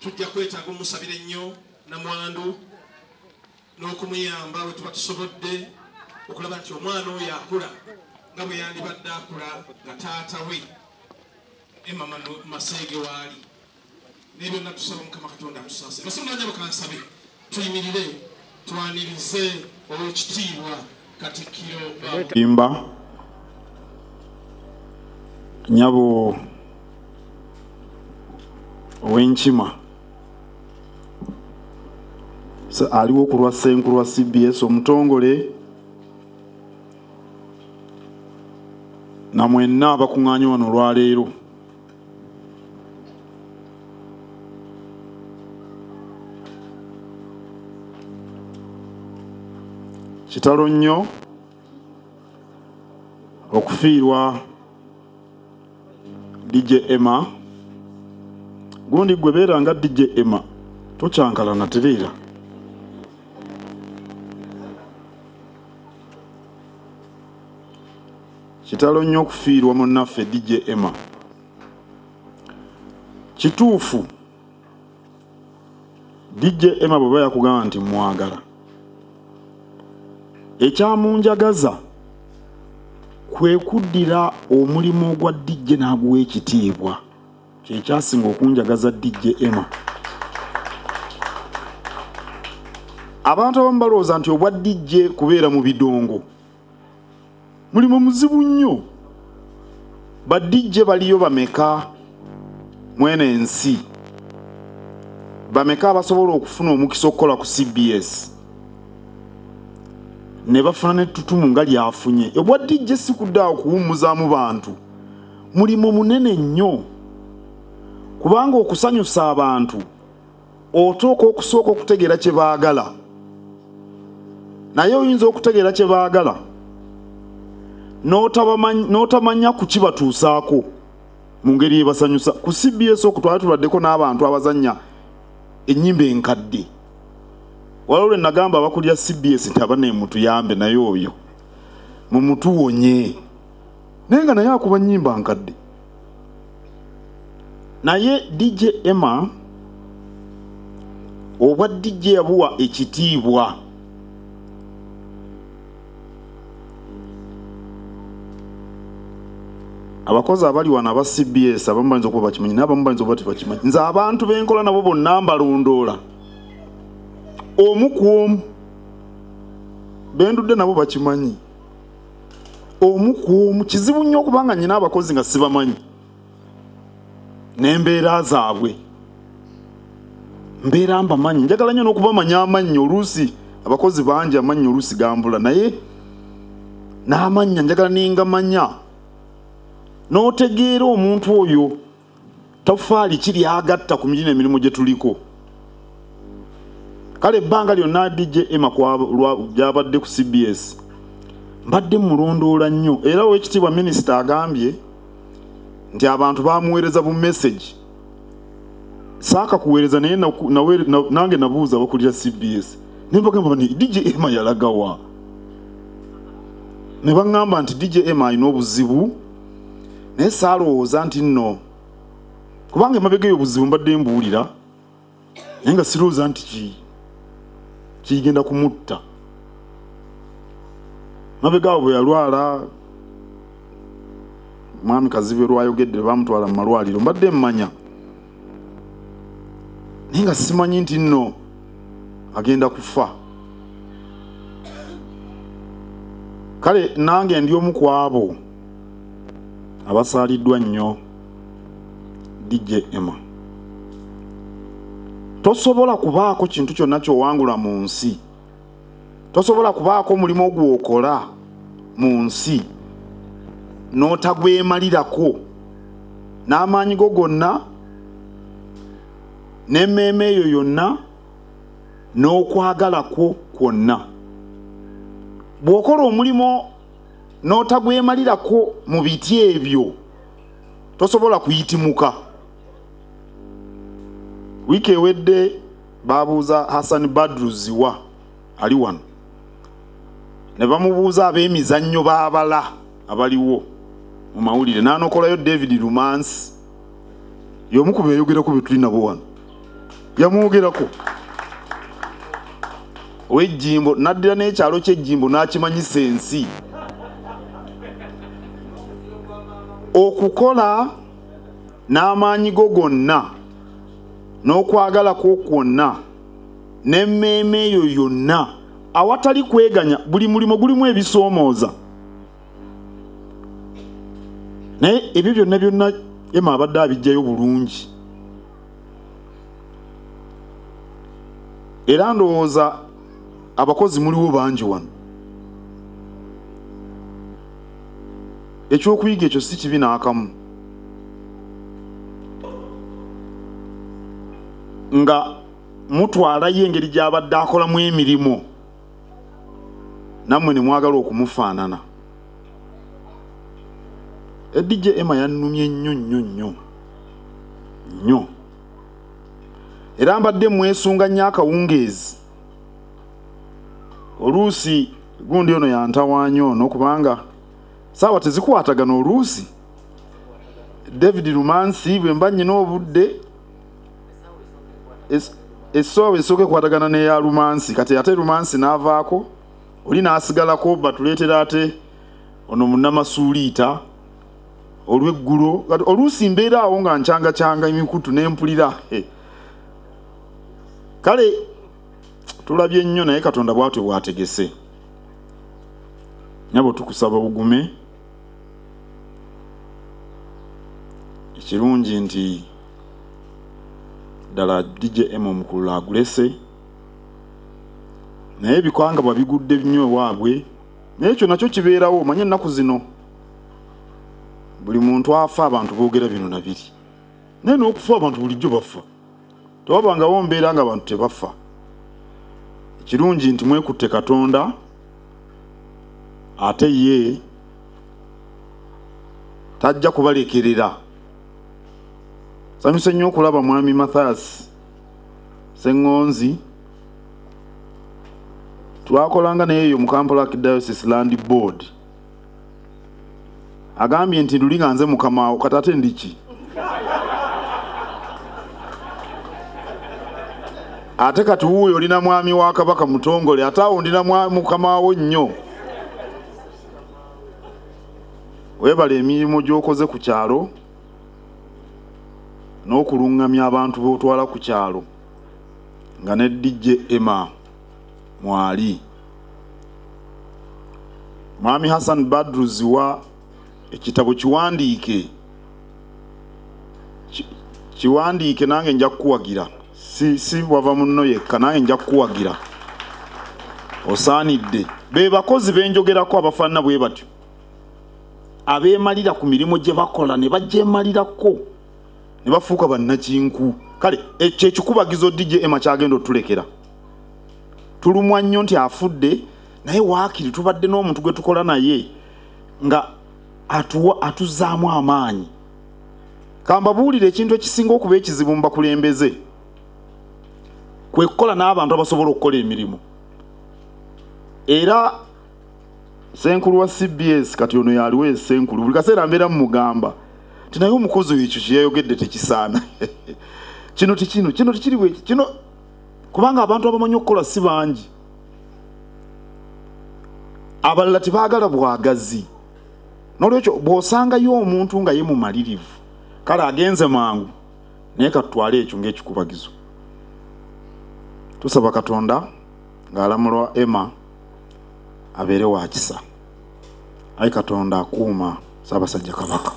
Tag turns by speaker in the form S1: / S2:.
S1: Tujja kwetaaga omusabira ennyo namwandu n'okumuyamba bwe tuba tusobodde okulaba nti omwana oyo akula nga bwe yandibadde akula nga taata we Emma Maseege waali. N'ebyonna tusaba Mukama Katonda atusaasire. Basimu bakansabe tuyimirire twanirize olw'ekitiibwa Katikkiro
S2: Imba nyabo ow'enkima aliwo ku lwa Ssenkulu wa CBS omutongole na mwenna abakuŋŋaanye wano olwaleero. Kitalo nnyo okufiirwa DJ Emma. Gundi gwe beera nga DJ Emma tokyankalana tereera. Kitalo nnyo okufiirwa munnaffe DJ Emma. Kituufu DJ Emma bw'aba yakugamba nti mwagala, ekyamunjagaza kwe kuddira omulimu gwa DJ n'aguwa ekitiibwa. Kyekyasinga okunjagaza DJ Emma. Abantu abamu balowooza nti obwa DJ kubeera mu bidongo mulimu muzibu nnyo. Ba DJ baliyo bameka mwene ensi? Bameka abasobola okufuna omukisa okukola ku CBS ne bafuna n'ettutumu nga lyafunye? Obwa DJ si kuddaawo kuwummuzaamu bantu, mulimu munene nnyo, kubanga okusanyusa abantu otuuka okusooka okutegeera kye baagala. Naye oyinza okutegeera kye baagala n'otamanya ku kibatuusaako mu ngeri ebasanyusa. Ku CBS okwo twali tubaddeko n'abantu abazannya ennyimba enkadde. Waliwo lwe nagamba abakulira CBS nti abanne mutuyambe naye oyo mumutuwonye, naye nga naye akuba nnyimba nkadde. Naye DJ Emma obwa DJ yabuwa ekitiibwa. Abakozi abali wano aba CBS abamu bayinza okuba bakimanyi n'abamu bayinza okuba tebakimanyi. Nze abantu benkola nabo bonna mbalondoola omu ku omu, bendudde nabo bakimanyi omu ku omu. Kizibu nnyo okubanga nnyina abakozi nga sibamanyi n'embeera zaabwe. Mbeera mbamanyi, njagala nnyo n'okubamanya amannya. Oluusi abakozi bangi amannya oluusi gambula, naye n'amannya njagala ningamanya n'otegeera omuntu oyo tofaali kiri agatta ku mirimu emirimu gye tuliko. Kale ebbanga lyonna DJ Emma gy'abadde ku CBS mbadde mulondoola nnyo, era owekitiibwa minisita agambye nti abantu bamuweereza bu message. Saaka kuweereza, naye nange nabuuza abakulira CBS ne mbagamba nti DJ Emma yalagawa? Ne baŋŋamba nti DJ Emma alina obuzibu, naye saalowooza nti nno, kubanga emabega eyo obuzibu mbadde mbuwulira naye nga sirowooza nti kigenda kumutta. Mabega awo bwe yalwala, mwami Kazibwe lwayogedde bamutwala mu malwaliro, mbadde mmanya naye nga simanyi nti nno agenda kufa. Kale nange ndi omu ku abo abasaaliddwa nnyo DJ Emma. Tosobola kubaako kintu kyonna ky'owangula mu nsi, tosobola kubaako omulimu gw'okola mu nsi n'otagwemalirako n'amaanyi go gonna n'emmeeme eyo yonna n'okwagala kwo kwonna. Bw'okola omulimu n'otagwemalirako mu biti ebyo tosobola kuyitimuka. Wiiki ewedde babuuza Hassan Badru Ziwa ali wano, ne bamubuuza ab'emizannyo baabala abaliwo mu mawulire, n'anokolayo David Lumansi y'omu ku beeyogerako be tuli nabo wano. Yamwogerako ow'ejjimbo, n'addira n'ekyalo ky'ejjimbo n'akimanyisa ensi. Okukola n'amaanyi go gonna n'okwagala kwo kwonna n'emmeeme eyo yonna awatali kweganya. Buli mulimu gulimu ebisoomooza, naye ebyo byonna byonna Emma abadde abijjayo bulungi. Era ndowooza abakozi muliwo bangi wano, ekyokuyiga ekyo si kibi n'akamu, nga mutwalayo engeri gy'abadde akolamu emirimu nammwe ne mwagala okumufaanana. DJ Emma yannumye nnyo nnyo nnyo nnyo, era mbadde mwesunga nnyo akawungeezi. Oluusi gundi ono yantawaanya ono, kubanga saawa tezikwatagana. Oluusi David Lumansi bwe mba nnyina obudde, essaawa esooka ekwatagana n'eya Lumansi, kati ate Lumansi n'avaako oli n'asigalako, batuleetera ate ono munnamasuuliita olw'eggulo. Oluusi mbeera awo nga ncyangacyanga emikutu ne mpulira. Kale tulabye nnyo, naye Katonda bw'atyo bw'ategese. Nyabo tukusaba ogume. Ekirungi nti ddala DJ Emma omukulu agulese, naye ebikwanga bwabigudde nnyo ewaabwe, naye ekyo nakyo kibeerawo. Omanye ennaku zino buli muntu afa abantu boogera bino na biri, naye n'okufa abantu bulijjo bafa, tewabangawo mbeera nga abantu tebafa. Ekirungi nti mwekutte Katonda, ate ye tajja kubalekerera. Sanyuse nnyo okulaba mwami Mathias Ssengonzi, twakolanga naye eyo mu Kampala Archdiocese Land Board. Agambye nti luli nga nze mukamaawo, kati ate ndiki? Ate kati wuuyo olina mwami wa Kabaka Mutongole, ate awo ndina mukamaawo nnyo. Weebale emirimu gy'okoze ku kyalo n'okuluŋŋamya abantu b'otwala ku kyalo, nga ne DJ Emma mwali. Mwami Hassan Badru Ziwa, ekitabo kiwandiike, kiwandiike nange nja kukuwagira. Si wava munno yekka, nange nja kukuwagira, osaanidde. Be bakozi benjogerako abafaanana bwe batyo, abeemalira ku mirimu gye bakola ne bagyemalirako ne bafuuka bannakinku. Kale ekyo ekikubagizo DJ Emma kyagenda otulekera. Tulumwa nnyo nti afudde, naye waakiri tubadde n'omuntu gwe tukola naye nga atuzaamu amaanyi. Kambabuulire ekintu ekisinga okuba ekizibu mu bakulembeze, kwe kukola n'abantu abasobola okukola emirimu. Era Ssenkulu wa CBS kati ono yaliwo Ssenkulu, buli kaseera mbeera mumugamba nti naye omukozi oyo ekyo kye yayogedde tekisaana, kino tekino, kino tekiri bwe kino, kubanga abantu abamanyi okukola si bangi, abalala tebaagala bwagazi. N'olwekyo bw'osangayo omuntu nga ye mumalirivu, kale agenze mangu, naye katutwale ekyo ng'ekikubagizo. Tusaba Katonda ng'alamulwa Emma abeere wa kisa. Ayi Katonda akuuma Ssaabasajja Kabaka.